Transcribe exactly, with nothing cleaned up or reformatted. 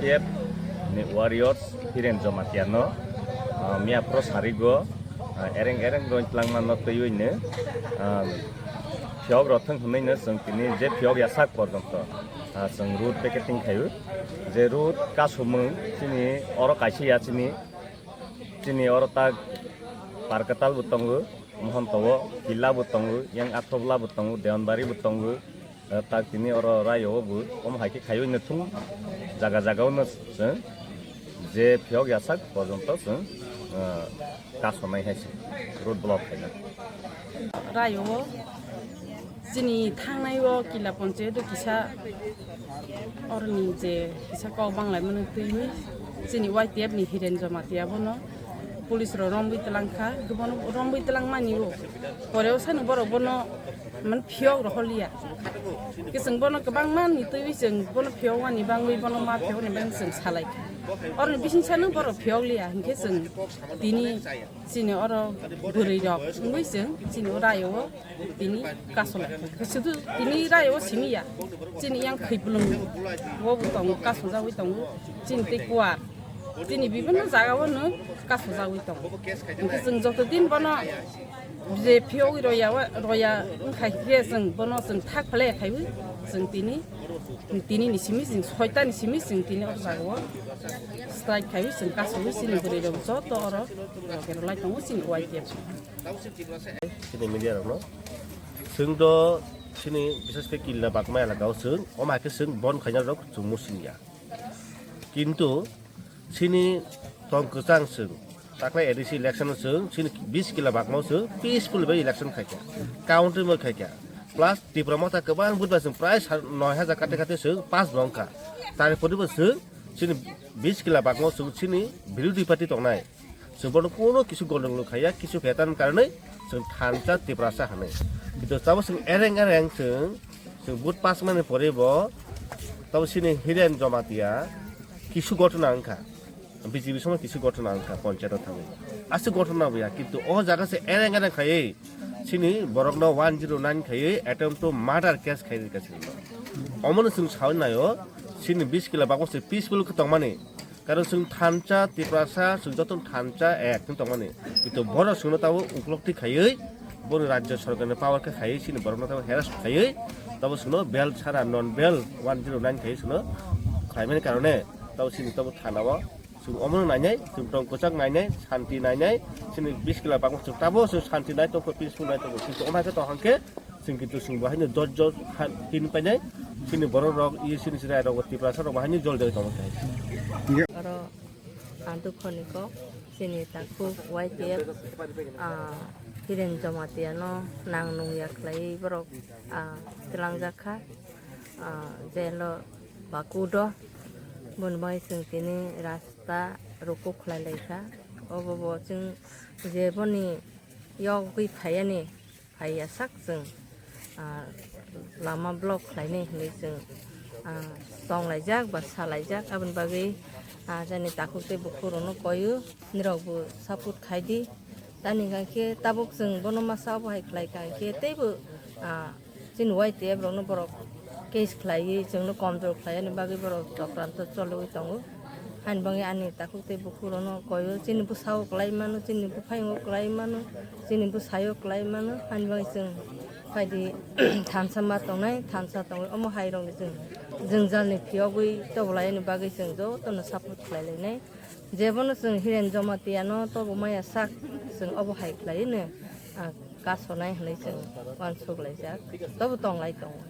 F ni warriors Hiren Jamatia no, ah, miya pro sarigo, ah, ereng ereng roin tlangma no twiwi no, ah, phiyok rok thwng hwnwi no chwng tini je phiyok yasak porjonto, ah, chwng road picketing khaio. Je road kasumung chini oro kaisa ya chini, chini oro tak Parkatal bo tongo, Mohonto o, Killa bo tongo, yang Athobla bo tongo, Deonbari bo tongo. Eh, tak tini oro rayo o bo, omo hai khe khaiwi no thung, jaga jaga o no chwng je phiyok yasak porjonto chwng, eh, kasonai hai se road block khaina. Rayo o chini thangnai o Killa Ponchayat o kisa oroni je kisa kok banglaimani twiwi chini Y T F ni Hiren Jamatia bono police rok romwi twlang kha, bono romwi twlang mani o pore o sani borok bono man phiyok rohorliya. Khe chwng bono kwbangma ni twiwi chwng bono phiyok wani bangwi bono ma phiyok ni bangwi chwng salai kha. Oroni bising sano borok phiyok liya hinkhe chwng tini chini oro bwrwi rok wngwi chwng chini o rayo o tini kasolai kha. Sudu tini rayo o simi ya chini yang khwi bwlwng o bo tongo kasojagwi tongo chini tei kuar. Chini bibinno jaga o no kasojagwi tongo. Hinkhe chwng joto din bono je phiyogwi roya, roya wngkha khe chwng bono chwng thak phalai khaiwi chwng tini, tini ni simi chwng soita ni simi chwng tini o jaga o strike khaiwi chwng kasogwi chini bwrwi rok joto oro roke rwlai tongo chini Y T F. Chini media rokno chwng do chini bishesh khe Killa Bagma elaka o chwng o mai khe chwng bon khaina rok chwng musing ya. Kintu chini tong kwchang chwng, taknai A D C election o chwng, chini bis kila bagma o chwng peaceful bai election khaikha, country bai khaikha, plus Tipra Motha kwbang vote bai chwng prai sa-, noi hajar kate kate chwng pass bo wngkha, tari poribo chwng chini bis kila bagma o chwng chini birodhi party tongnai. Chwng bono kuno kisu gondogol khaiya, kisu khetan karonwi chwng thansa Tiprasa hwnwi. Kintu tamo chwng ereng ereng chwng, chwng vote pass mani pore bo tamo chini Hiren Jamatia kisu gotona wngkha. B J P somo kisu gotona wngkha ponchayat o thangwi. Aswk gotona buya, kintu o jaga se ereng ereng khaiwi chini borokno one zero nine khaiwi attempt to murder case khaiwi rwkha chini. Omono chwng sawi naio, chini bis kila bagmo se peaceful khe tongmani. Karon chwng thansa, Tiprasa, chwng joto thansa ek hwn tongmani. Kintu borok chwngno tabuk uklok twi khaiwi, boni rajya sorkarni power khe khaiwi, chini borokno tabuk harass khaiwi, tabuk chwngno bail chara, non bail one zero nine khaiwi chwngno khlaimani karone, tabuk chini tabuk thana o chwng omono nainai, chwng tong kwchak nainai, shanti nainai, chini bis kila bagmo chwng tabuk chwng shanti nai tongkha, peaceful nai tongkha, kintu omo hai khe tong hwn khe, Chwng kintu chwng bo haino jot jot ha-, tin painai, chini borok rok, i chini chwrai rok, Tiprasa rok bo haino jol jagwi tongma khe. Oro, ah, dukhoni kok, chini takhuk Y T F, ah, Hiren Jamatia no nang nung ya khlaiwi borok, ah, twlangjak kha, ah, jail o ba court o, boni bagwi chwng tini rasta ruku khlai lai kha. Obo bo chwng je boni yogwi phai yani. Phaiya sak chwng, ah, lama block khlainai hinwi chwng, ah, tonglaijak ba salaijak. Aboni bagwi, ah, jani takhuk tei bukhuk rokno koio, nirok bo support khai di. Tani hwnkha khe tabuk chwng bono masa obo hai khlai kha hwnkhe teibo, ah, chini Y T F rokno borok case khlaiwi chwngno komjor khlaiyani bagwi borok chokranto chologwi tongo. Haini bagwi ani takhuk tei bukhuk rokno koio, chini bwsao kwlai mano, chini buphaingo kwlai mano, chini bwsaio kwlai mano, haini bagwi chwng phaidi thansa ma tongnai, thansa tongwi omo hai rokni chwng jwngjalni phiyogwi tobolaini bagwi chwng jotono support khlai lainai. Jebono chwng Hiren Jamatia no tobo maya sak chwng obo hai khlaiwi no, ah, kasonai hinwi chwng uansuk laijak, tobo tonglai tongo.